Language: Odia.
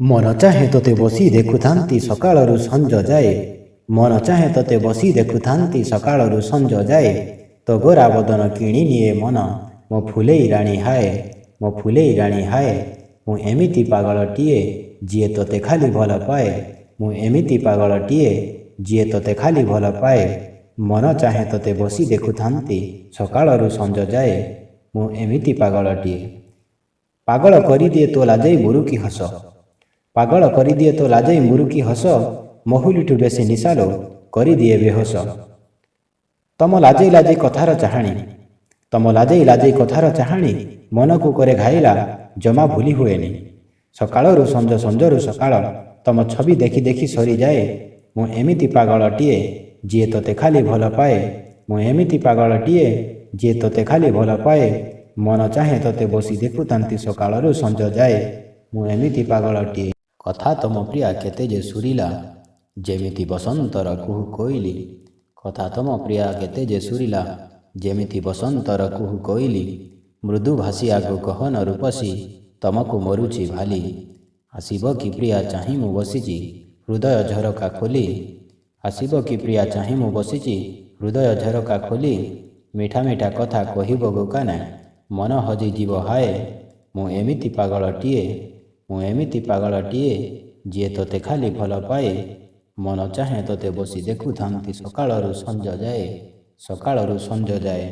ମନ ଚାହେଁ ତୋତେ ବସି ଦେଖୁଥାନ୍ତି ସକାଳରୁ ସଞ୍ଜ ଯାଏ। ମନ ଚାହେଁ ତୋତେ ବସି ଦେଖୁଥାନ୍ତି ସକାଳରୁ ସଞ୍ଜ ଯାଏ। ତୋ ଗୋରା ବଦନ କିଣି ନିଏ ମନ, ମୋ ଫୁଲେଇ ରାଣୀ ହାଏ, ମୋ ଫୁଲେଇ ରାଣୀ ହାଏ। ମୁଁ ଏମିତି ପାଗଳଟିଏ, ଯିଏ ତୋତେ ଖାଲି ଭଲ ପାଏ। ମୁଁ ଏମିତି ପାଗଳଟିଏ, ଯିଏ ତୋତେ ଖାଲି ଭଲ ପାଏ। ମନ ଚାହେଁ ତୋତେ ବସି ଦେଖୁଥାନ୍ତି ସକାଳରୁ ସଞ୍ଜ ଯାଏ। ମୁଁ ଏମିତି ପାଗଳଟିଏ। ପାଗଳ କରିଦିଏ ତୋ ଲାଜେଇ ମୁରୁକି ହସ। ପାଗଳ କରିଦିଏ ତୋ ଲାଜେଇ ମୁରୁକି ହସ, ମହୁଲିଠୁ ବେଶୀ ନିଶାଲୋ କରିଦିଏ ବେହୋସ। ତମ ଲାଜେଇ ଲାଜେଇ କଥାର ଚାହାଣୀ, ତମ ଲାଜେଇ ଲାଜେଇ କଥାର ଚାହାଣୀ, ମନକୁ କରେ ଘାଇଲା, ଜମା ଭୁଲି ହୁଏନି। ସକାଳରୁ ସଞ୍ଜ, ସଞ୍ଜରୁ ସକାଳ, ତମ ଛବି ଦେଖି ଦେଖି ସରିଯାଏ। ମୁଁ ଏମିତି ପାଗଳଟିଏ, ଯିଏ ତୋତେ ଖାଲି ଭଲ ପାଏ। ମୁଁ ଏମିତି ପାଗଳଟିଏ, ଯିଏ ତୋତେ ଖାଲି ଭଲ ପାଏ। ମନ ଚାହେଁ ତୋତେ ବସି ଦେଖୁଥାନ୍ତି ସକାଳରୁ ସଞ୍ଜ ଯାଏ। ମୁଁ ଏମିତି ପାଗଳଟିଏ। କଥା ତମ ପ୍ରିୟା କେତେ ଯେ ସୁରିଲା, ଯେମିତି ବସନ୍ତର କୁହୁ କୋଇଲି। କଥା ତମ ପ୍ରିୟା କେତେ ଯେ ସୁରିଲା, ଯେମିତି ବସନ୍ତର କୁହୁ କୋଇଲି। ମୃଦୁ ଭାଷି ଆଗୁ କହନ ରୂପସୀ, ତମକୁ ମରୁଛି ଭାଲି। ଆସିବ କି ପ୍ରିୟା ଚାହିଁ ମୁଁ ବସିଛି ହୃଦୟ ଝରକା ଖୋଲି। ଆସିବ କି ପ୍ରିୟା ଚାହିଁ ମୁଁ ବସିଛି ହୃଦୟ ଝରକା ଖୋଲି। ମିଠା ମିଠା କଥା କହିବ ଗୋ କାନେ, ମନ ହଜିଯିବ ହାଏ। ମୁଁ ଏମିତି ପାଗଳଟିଏ, ମୁଁ ଏମିତି ପାଗଳଟିଏ, ଯିଏ ତୋତେ ଖାଲି ଭଲ ପାଏ। ମନ ଚାହେଁ ତୋତେ ବସି ଦେଖୁଥାନ୍ତି ସକାଳରୁ ସଞ୍ଜ ଯାଏ, ସକାଳରୁ ସଞ୍ଜ ଯାଏ।